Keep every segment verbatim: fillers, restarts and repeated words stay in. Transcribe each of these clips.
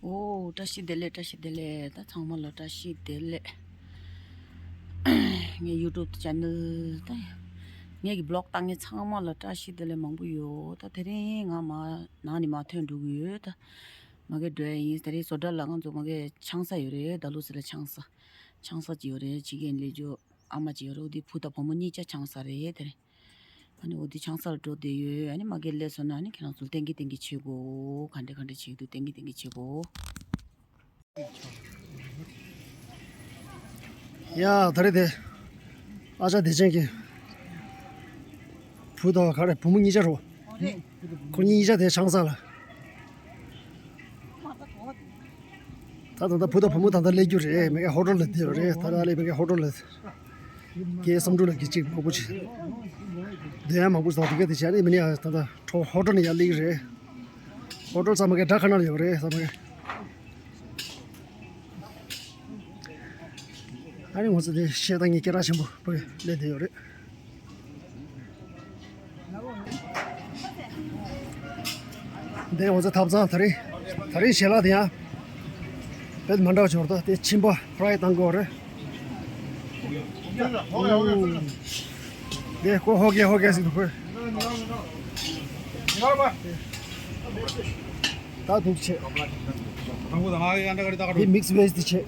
ཨོ། བཀྲ་ཤིས་བདེ་ལེགས། བཀྲ་ཤིས་བདེ་ལེགས། ད་ཚང་མ་ལ་བཀྲ་ཤིས་བདེ་ལེགས། ངའི་ཡུ་ཊུབ་ཅེ་ནལ་ད་ངའི་གི་བི་ལོག་ལྟ་མཁན་ཚང་མ་ལ་བཀྲ་ཤིས་བདེ་ལེགས་མང་པོ་ཡོད། ད་དེ་རིང་ང་མ་ནང་ནས་མར་ཐོན་འགྲོ་གི་ཡོད། ད་མ་གི་འགྲོ་ཡ་ཡིན། དེ་རིང་བཟོ་གྲྭ་ལ་ང་ཚོ་མ་གི་ཆང་ས་ཡོད་རེད། ད་ལོ་སི་ལ་ཆང་ས་ཆང་ས་ཅིག་ཡོད་རེད། ཕྱི་རྒྱལ་ལས་འཇོག་ཨ་མ་ཅིག་ཡོད་རེད། འོ་དེ་བུ་དང་བུ་མོ་གཉིས་ཆ་ཆང་ས་རེད། དེ་རིང་ཨ་ནི་འོ་དེ་ཆང་སར་འགྲོ་བསྡད་ཡོད། ཨ་ནི་མ་གི་སླེབས་སོང་ན་ཨ་ནི་ཁྱེད་རང་ཚོ་ལ་སྟོན་གི་སྟོན་གི་བྱེད་དགོས། ག་འདྲ་ག་འདྲ་བྱེད་ཀྱི་འདུག་སྟོན་གི་སྟོན་གི་བྱེད་དགོས། ཡ། ད་རེས་དེ་ཨ་ཅག་བདེ་ཆེན་གྱི་བུ་དང་ག་རེ་བུ་མོ་གཉིས་ཆ་རོ། ཁོ་གཉིས་ཆ་དེ་ཆང་ས་ལ། ད་ད་ལྟ་བུ་དང་བུ་མོ་ད་ལྟ་སླེབས་རྒྱུ་རེད། མ་གི་ཧོ་ཊེལ་ལ་བསྡད་ཡོད་རེད། ད་ལྟ་ལས་མ་གི་ཧོ་ཊེལ་ལ། ཀྱེ་བསམ་གྲུབ་ལགས་ཀྱིས་གཅིག་མང་པོ་ཅིག་འདོན་ཡ་མང་པོ་ཞིག་དང་དེ་ག་དེ་བྱས་ནས་མི་ནི་ཡ་ད་ལྟ་ཧོ་ཊེལ་ནས་ཡར་སླེབས་ཀྱི་རེད། ཧོ་ཊེལ་ཚང་མ་གི་དྲ་ཁ་ནང་ལ་ཡོད་རེད། ཚང་མ་གི་ཨ་ནི་ང་ཚོ་དེ་བཤད་སྟངས་ཀྱི་སྐད་གྲགས་ཆེན་པོ་བོད་སླེབས་བསྡད་ཡོད་རེད། འདི་ང་ཚོ་ཐབ་ཚང་དེ་རིང་དེ་རིང་ཞལ་ལག་དེ་ཡང་དཔེ་མ་འདྲ་བ་བྱུང་། ད་དེ་ཁྱིམ་པ་ཕ་རའི་བཏང་དགོས་རེད། འདི་ཀོ་ཧོ་གེ་ཧོ་གེ་ཟེར་འདུག་གོ། ད་འདུག་བྱས། འདི་མིག་སི་བེཇ་དེ་བྱས།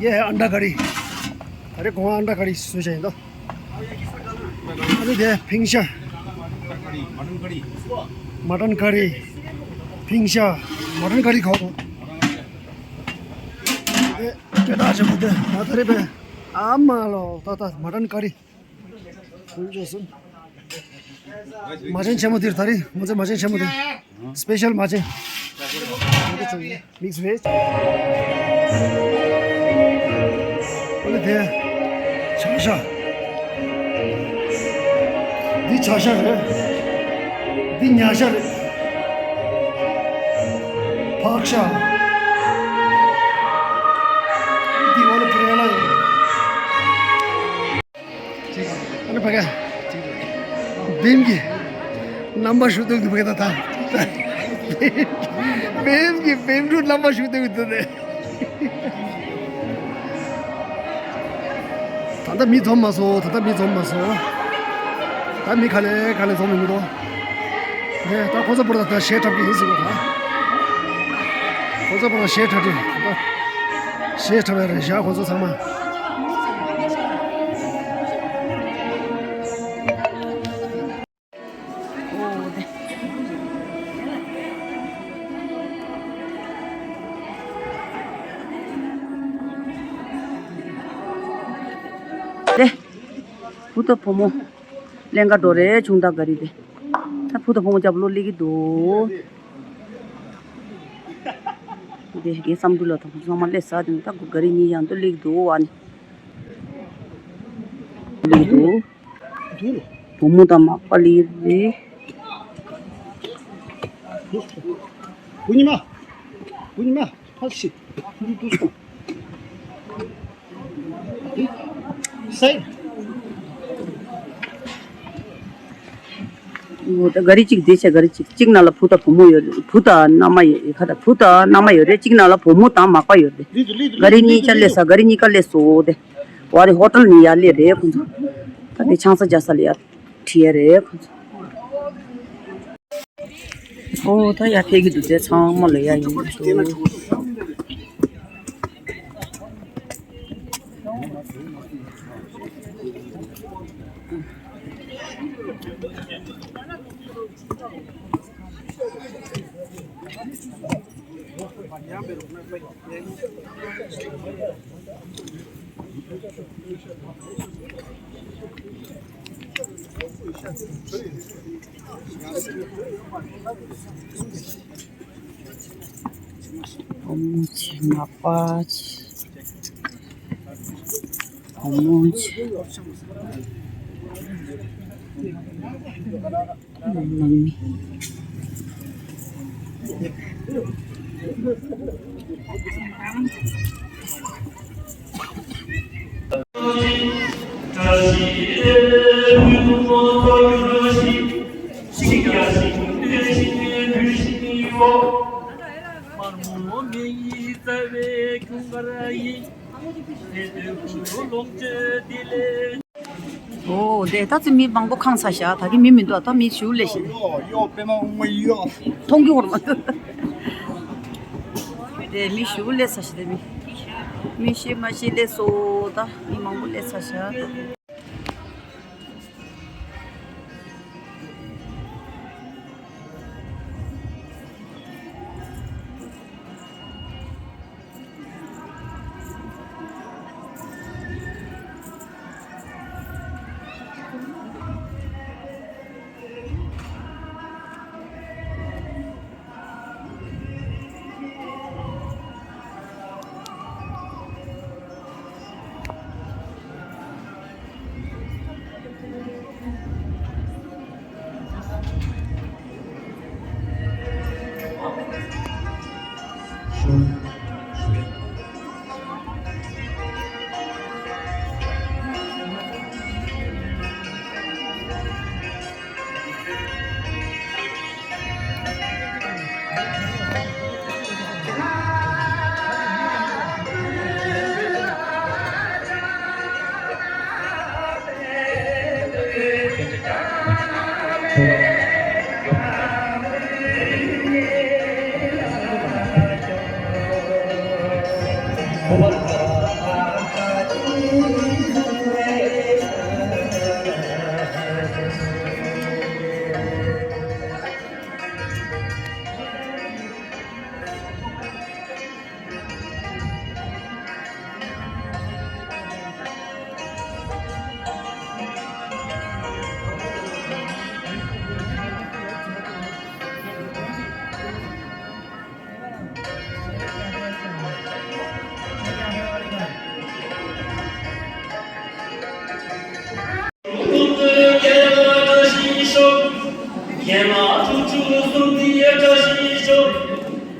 ཡེ་ཨན་ཌ་ཀ་རི། ད་རེས་གོང་ཨན་ཌ་ཀ་རི་བཟོས་བྱས་ཡིན་ད། ཨ་ནི་དེ་ཕིང་ཤ། མ་ཊན་ཀ་རི། ཕིང་ཤ། མ་ཊན་ཀ་རི་ཁ་བོ། དེ་སྐད་གྲགས་ཆེན་པོ་དེ། ད་ད་རེས་པས་ཨ་མ་ལོ། ད་ད་མ་ཊན་ཀ་རི། ཁོང་ཚོ་སུ། མ་ཅན་ཆེན་མོ་དེར་ད་རེས་ང་ཚོའི་མ་ཅན་ཆེན་མོ་དེ། སི་པེ་ཤལ་མ་ཅན། མིག་སི་བེཇ། ཨ་ནི་དེ་ཆང་ཤ། འདི་ཆང་ཤ་རེད། འདི་ཉ་ཤ་རེད། ཕག་ཤ། འདི་ཨོ་ལ་ཕི་རེ་ལ་ཡོད། ཨ་ནི་ཕ་ག་བེམ་གྱི་རྣམ་པ་ཞུ་འདུག་འདུག་ཕ་ག་ད་ད། བེམ་གྱི་བེམ་ཕྲུག་རྣམ་པ་ཞུ་འདུག་འདུག་ནས། ད་ལྟ་མི་འཛོམས་མ་སོང་། ད་ལྟ་མི་འཛོམས་མ་སོང་། ད་མི་ག་ལེ་ག་ལེ་འཛོམས་མི་འདུག་ནས། ད་ཁོ་ཚོ་པོ་ད་ད་གཞས་འཁྲབ་ཀྱི་ཡིན་ཟེར་གོ་ད། ཁོ་ཚོ་པོ་ད་གཞས་འཁྲབ་ཀྱི་ད། གཞས་འཁྲབ་ཡ་རེད་བཞག་ཁོ་ཚོ་ཚང་མ། དེ། བུ་དང་བུ་མོ་ལེན་ག་འགྲོ་རེད། ཆུང་བདག་ག་རི་དེ། ད་བུ་དང་བུ་མོ་རྒྱབ་ལོགས་སླེབས་ཀྱི་འདུག་དེ་གའི་བསམ་འགྲུབ་ལགས་དང་བུ་ཚང་མ་སླེབས་ཚར་དེ་ད་ག་རི་གཉིས་ཡང་དུ་སླེབས་ཀྱི་འདུག་ཨ་ནི། སླེབས་ཀྱི་འདུག་བུ་མོ་དང་མག་པ་ལི་རེད། བུ་ཉི་མ། བུ་ཉི་མ། ཕ་ཤི། སའི། འོ་ད་ག་རི་གཅིག་བསྡད་བྱས། ག་རི་གཅིག་གཅིག་ནང་ལ་བུ་དང་བུ་མོ་ཡོད་རེད། བུ་དང་མནའ་མ་ཡོད། ཁ་ད་བུ་དང་མནའ་མ་ཡོད་རེད། གཅིག་ནང་ལ་བུ་མོ་དང་མག་པ་ཡོད་རེད། ག་རི་གཉིས་ཆ་སླེབས་ས། ག་རི་གཉིས་ཀ་སླེབས་སོང་དེ། བ་རི་ཧོ་ཊེལ་ནས་ཡར་སླེབས་རེད་ཁོང་ཚོ། ད་དེ་ཆང་ས་རྒྱག་ས་ལ་ཡར་ཁྲིད་ཡ་རེད་ཁོང་ཚོ། ཨོ་ད་ཡར་ཕེབས་ཀྱི་འདུག་དེ་ཚང་མ་ལ་ཡར་ཡོང་གི་འདུག་བུ་མོ་ཆེ། མག་པ་ཆེ། བུ་མོ་ཆེ། ནང་མི། དམར་མོ་མེ་ཡི་རྩ་བའི་ཁྱུང་དཀར་ཡིན། དེ་དུས་ཀུན་ལོངས་སྤྱོད་དེ་ལས། ཨོ་དེ་ད་ཚོད་མི་མང་པོ་ཁེངས་ཚར་ཤག་ད་གིན་མི་མི་འདུག་ད་མི་ཞུ་ལས་ཤིག་ཡོ་ཡོ་པེ་མ་ཨུ་མ་ཡོ། མཐོང་རྒྱུ་ཧོར་མ་འདུག་དེ་མི་ཞུ་ལས་ས་ཤི་དེ་མི་མི་ཤི་མ་ཤི་ལས་སོ་ད་མི་མང་པོ་ལས་ས་ཤག་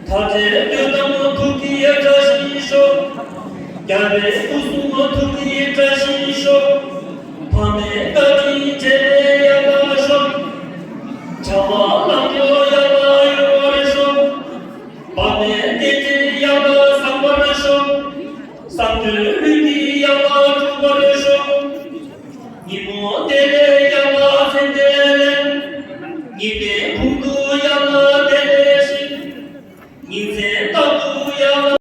ཐ་དད་སྟོད་འགྲམ་ཐུགས་ཀྱི་བཀྲ་ཤིས་ཤོག་རྒྱལ་བའི་སྐུ་གསུང་ཐུགས་ཀྱི་བཀྲ་ཤིས་ཤོག་ཕ་མའི་བཀའ་དྲིན་དྲན་པའི་ཡར་ལ་ཤོག་བྱ་བ་ལམ་འགྲོ་ཡར་ལ་ཡོང་བར་ཤོག་བ་མའི་གཏན་ཚིགས་ཡར་ལ་བཟང་བར་ཤོག་བསམ་དོན་ལུས་ཀྱི་ཡར་ལ་འགྲུབ་པར་ཤོག་ཉིན་མོ་བདེ་ལེགས་ཡར་ལ་མཚན་བདེ་ལེགས། ཉི་མའི་གུང་དུ་ཡར་ལ་བདེ་ལེགས་ཤིག་ཉིན་མཚན་རྟག་ཏུ་ཡར་ལ།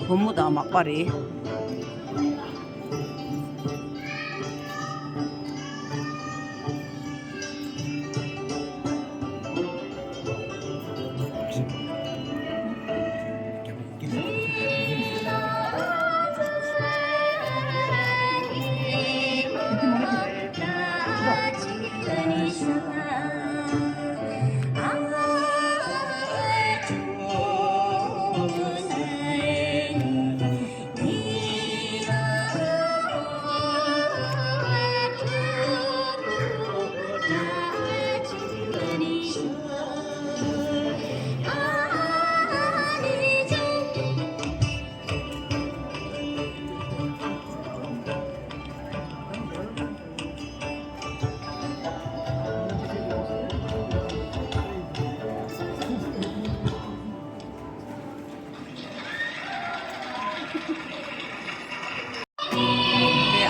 བུ་མོ་དང་མག་པ་རེད།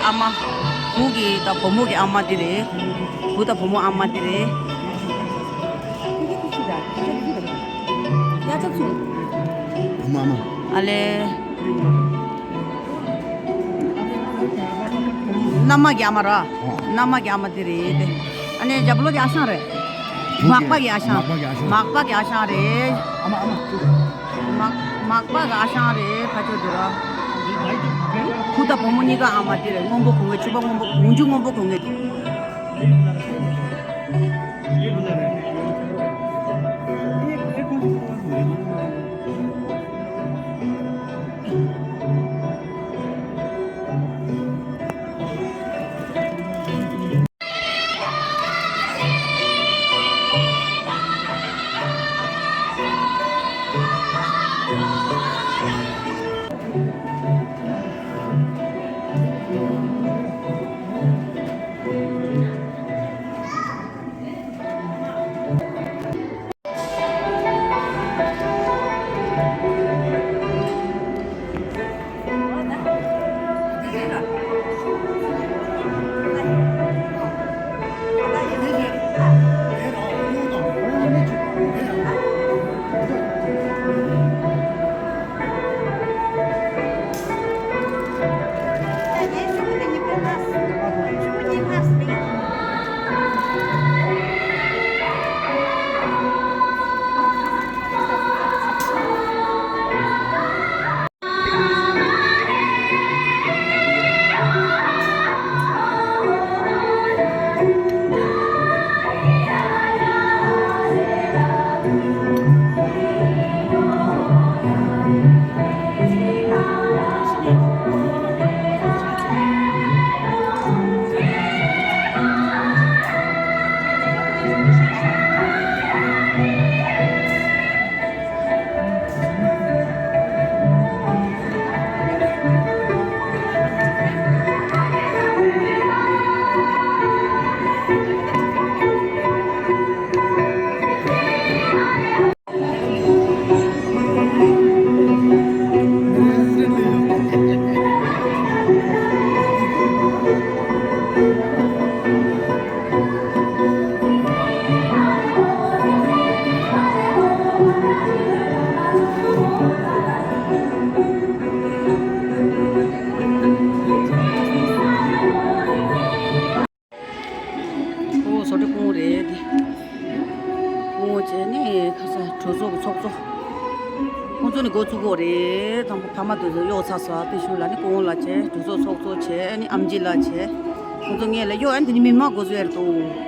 ཨ་མ། བུ་གི་དང་བུ་མོ་གི་ཨ་མ་དེ་རེད། བུ་དང་བུ་མོ་ཨ་མ་དེ་རེད། ཨ་མ་ཨ་མ། ཨ་ལེ། མནའ་མ་གི་ཨ་མ་ར། ཨོ། མནའ་མ་གི་ཨ་མ་དེ་རེད་དེ། ཨ་ནི་རྒྱབ་ལོགས་དེ་ཨ་ཞང་རེད། མག་པ་གི་ཨ་ཞང་། མག་པ་གི་ཨ་ཞང་། མག་པ་གི་ཨ་ཞང་རེད། ཨ་མ་ཨ་མ། མག་མག་པ་གི་ཨ་ཞང་རེད་ཕ་ཆོས་དེ་ར། བུ་དང་བུ་མོ་གཉིས་ཀ་ཨ་མ་དེ་རེད། སྔོན་པོ་གོན་མཁན། ཕྱུ་པ་སྔོན་པོ། གོང་ཆུ་སྔོན་པོ་གོན་མཁན། ཨོ་བཟོ་གྲྭ་ཀུང་རེད། ཀུང་བྱས་ནས་ཁ་ས་གྲོས་ཚོགས་ཀྱི་ཚོགས་གཙོ། ཁོང་ཚོ་ནི་འགོ་བཙུགས་གོ་རེད། དང་པོ་ཕ་མ་དེ་ཚོ་གཡོག་ཚར་སོང་། དེ་ཤུལ་ལ་ནི་ཀུང་ལ་བྱས། གྲོས་ཚོགས་ཚོགས་གཙོ་བྱས། ཨ་ནི་ཨམ་ཆི་ལ་བྱས། ཁོང་ཚོ་ངས་ལ་གཡོག་ཨ་ནི་དེ་ནི་མི་མང་འགོ་བཙུགས་ཡར་གཏོང་།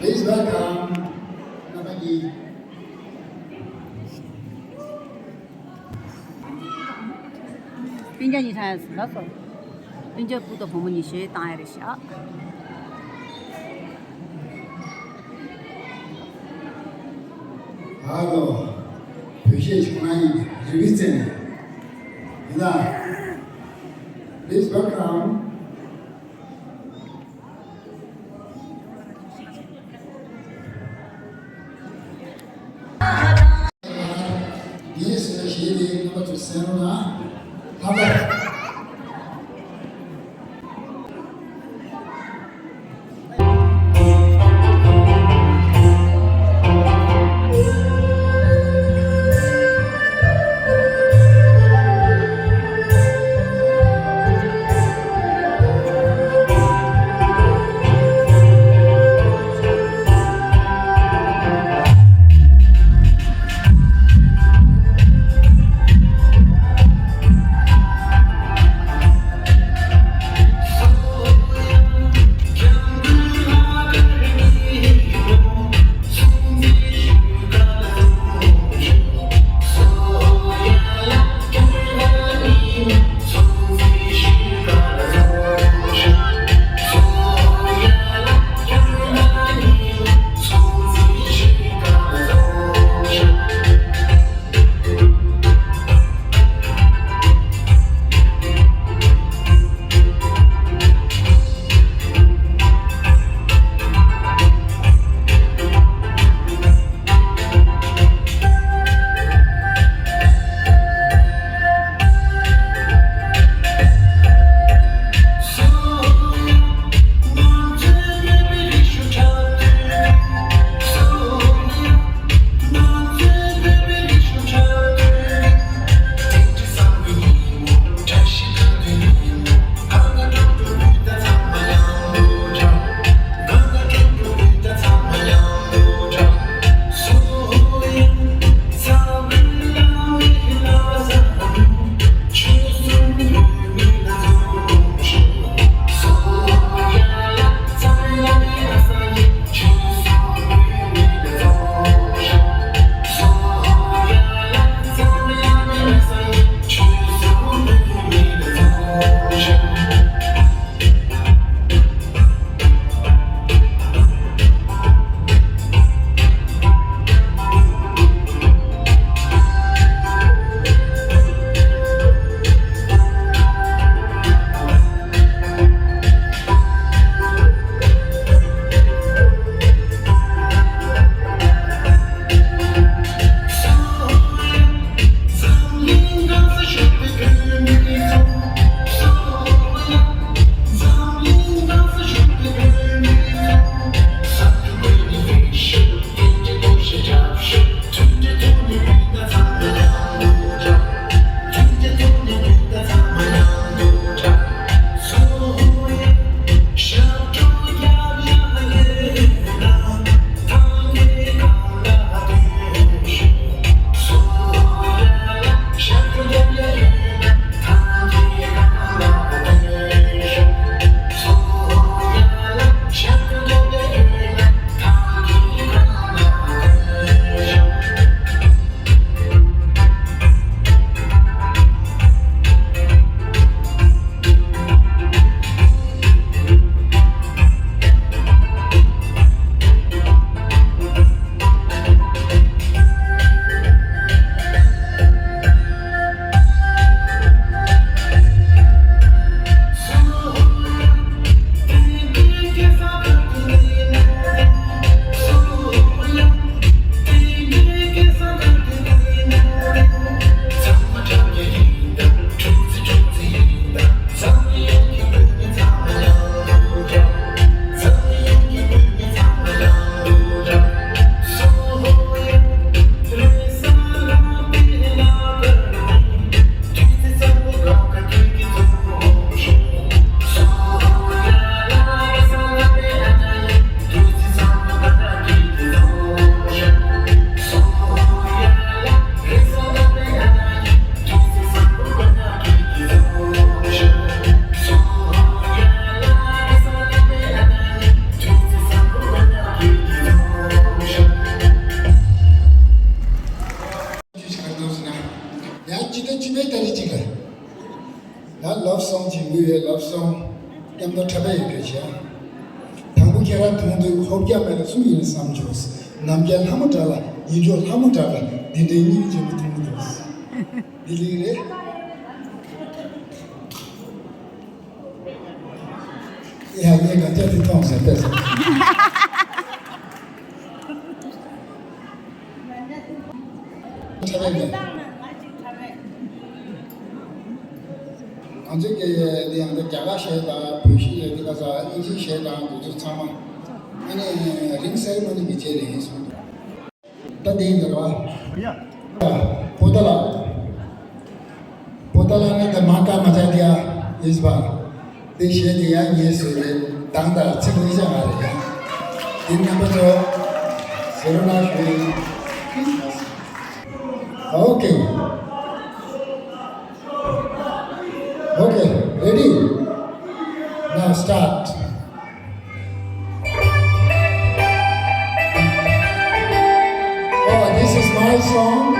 Please welcome. རྣམ་པ་གཉིས། སྤུན་ཀྱག་གཉིས་ཐང་ཡ་ཟིན་ལ་སོ། སྤུན་ཀྱག་བུ་དང་བུ་མོ་གཉིས་ཞེས་བཏང་ཡ་རེད་ཤག་ཧ་ལོ། བོད་གཞས་ཆུང་མ་ཡིན་རི་བི་ཙེ་ནས་ཡིན་ལ། Please welcome. ངས་ཟེར་བ་ཞིག་དེ་རྣམ་པ་ཚོས་གསན་རོགས་གནང་། ལྷག་པར། སོང་། སྐྱབས་མགོན་གྲྭ་པ་ཡི་གེ་བྱས། དང་པོ་ཁྱེད་རང་མཐོང་དུས་ཧོབ་རྒྱག་མེད་ལ་སུ་ཡིན་བསམ་བྱུང་། ནམ་མཁའི་ལྷ་མོ་འདྲ་ལ་ཡིད་འཕྲོག་ལྷ་མོ་འདྲ་ལ་འདི་འདྲའི་སྙིང་རྗེ་མོ་མཐོང་གི་འདུག་འདི་ལིག་རེད། ཡ་ངས་ག་ཅག་དེ་མཐོང་ཟེར་ཏེ། ཁྲ་བས་མེད། ང་ཚོས་ཀྱི་འདི་ཡང་ད་རྒྱ་གར་གཞས་དང་བོད་གཞས་ཡོད་དེ་ག་ས་ཨིན་ཇི་གཞས་དང་དེ་ཚོ་ཚང་མ་ཨ་ནི་རིང་སེར་མོ་ནི་མི་བྱེད་རེད་གསུངས་འདུག་ད་འདི་ཡིན་འདུག་ར། པོ་ཏ་ལ། པོ་ཏ་ལ་ནི་ད་མ་ཀ་མ་ཅག་དེ་ཡ་ཡིན་པ། དེ་གཞས་དེ་ཡ་ངེས་སུ་རེད། དང་ད་ཚིག་ཉིས་ཤ་ང་རེད་ཡ། དེ་རྣམ་པ་ཚོ་ཟེར་རོ་ན་ཞུ་ཡིན། Okay. Okay, ready? Now start. Oh, this is my song.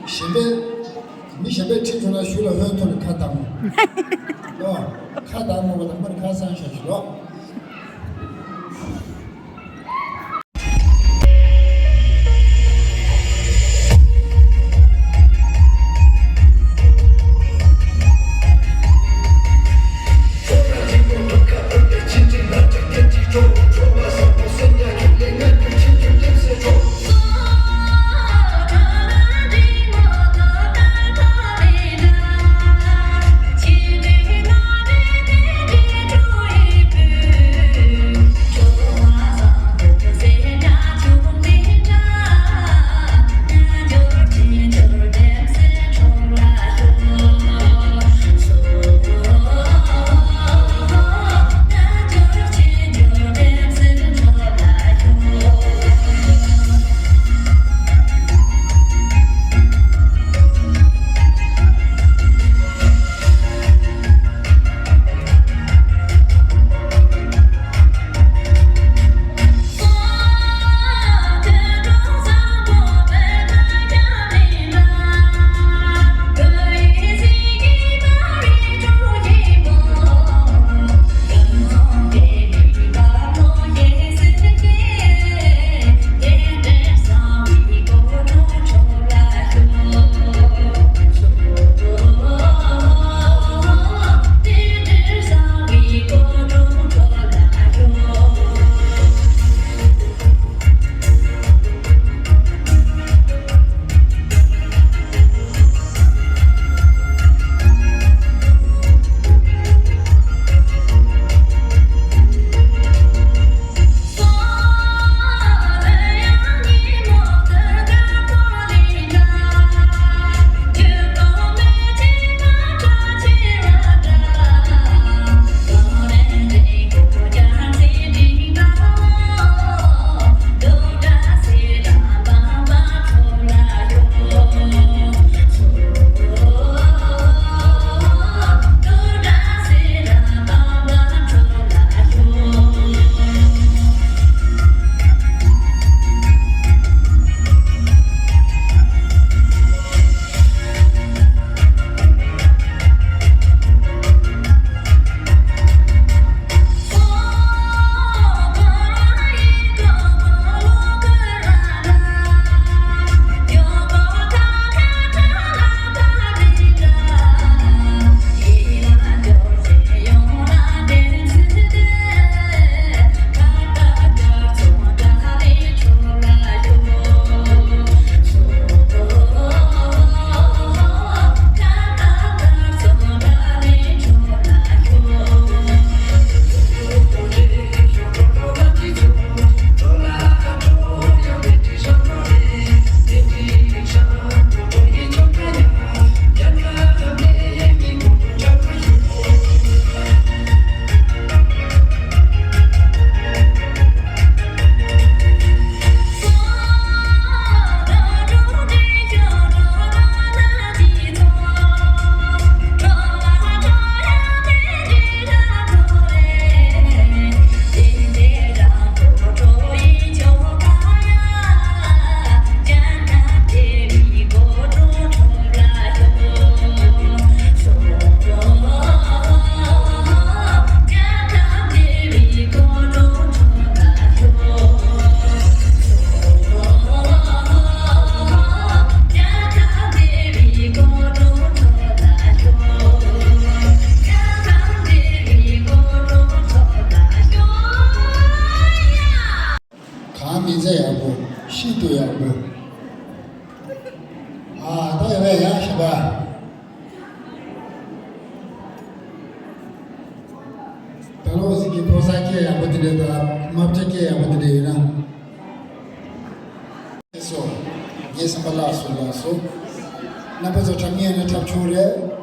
གཞན་པའི། མི་གཞན་པས་ཁྲིད་བྱུང་ན་གཞུག་ལ་ཧོན་ཐོར་ནས་ཁ་བཏང་། ཨོ། ཁ་བཏང་མ་པ་དང་མར་ཁ་སང་ཤ་ཞུ་རོགས། གང་མིན་ཚད་ཡག་པོ། ཤིན་ཏུ་ཡག་པོ། ཨ། ད་ཡོད་པས་ཡག་ཤོས་པ། ད་ལོ་ཟིག་གི་ཕོ་གསར་སྐད་ཡག་པོ་དེ་འདྲ་དང་རྨ་བྱ་སྐད་ཡག་པོ་དེ་འདྲ་ཡོད་ན། སོ། ངའི་བསམ་པ་ལགས་སོ་ལགས་སོ། རྣམ་པ་ཚོ་འཁྲབ་མཁན་ཡིན་ན་འཁྲབ་ཆོག་རེད།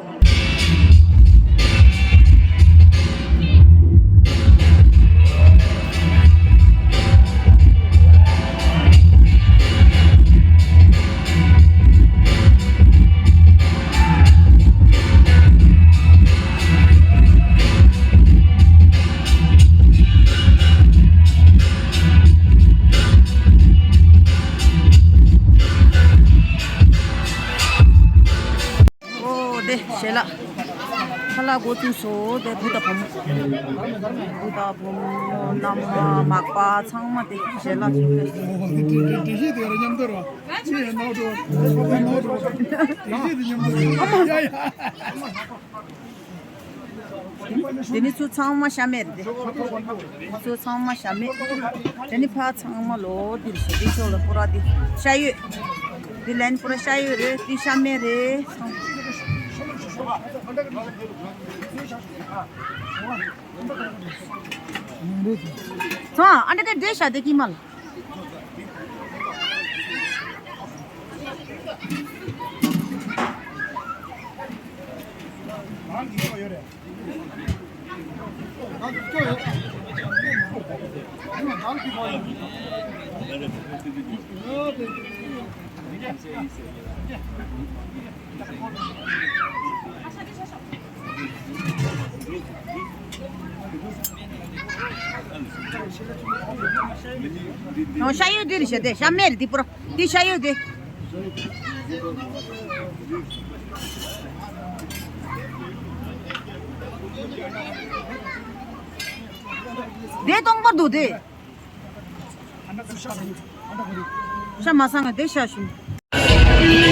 ཞལ་ལག་ཁ་ལག་འགོ་བཙུགས་སོ། དེ་བུ་དང་བུ་མོ། བུ་དང་བུ་མོ། མནའ་མ། མག་པ། ཚང་མ་དེ་ཞལ་ལག་བྱེད་དགོས། འགྲེལ་བཤད་དེ་ར་མཉམ་དུ་ར། ཅི་ཡང་ནོར་འགྲོ། ནོར་འགྲོ། འགྲེལ་བཤད་དེ་མཉམ་དུ་ར། ཡ་ཡ། དེ་ནི་ཚུར་ཚང་མ་ཤ་མེད་རེད། ཚུར་ཚང་མ་ཤ་མེད། དེ་ནི་ཕ་ཚང་མ་ལོ་འདིར་ཞེ་དྲིན་ཤོག་ལ་པུ་ར་འདི་ཤ་ཡོད། འདི་ལན་པུ་ར་ཤ་ཡོད་རེད། འདི་ཤ་མེད་རེད། ཚང་ཚང་ཨ་འདྲ་ག་འདྲེ་ཤ་དེ་ཀི་མ་ལ། ཤ་ཡོད་འདི་རེད་ཤ་དེ། ཤ་མེད་རེད་འདི་པུ་ར། འདི་ཤ་ཡོད་དེ། དེ་སྟོང་པར་འདུག་དེ། ཤ་མ་སང་ང་དེ་ཤ་ཞུ།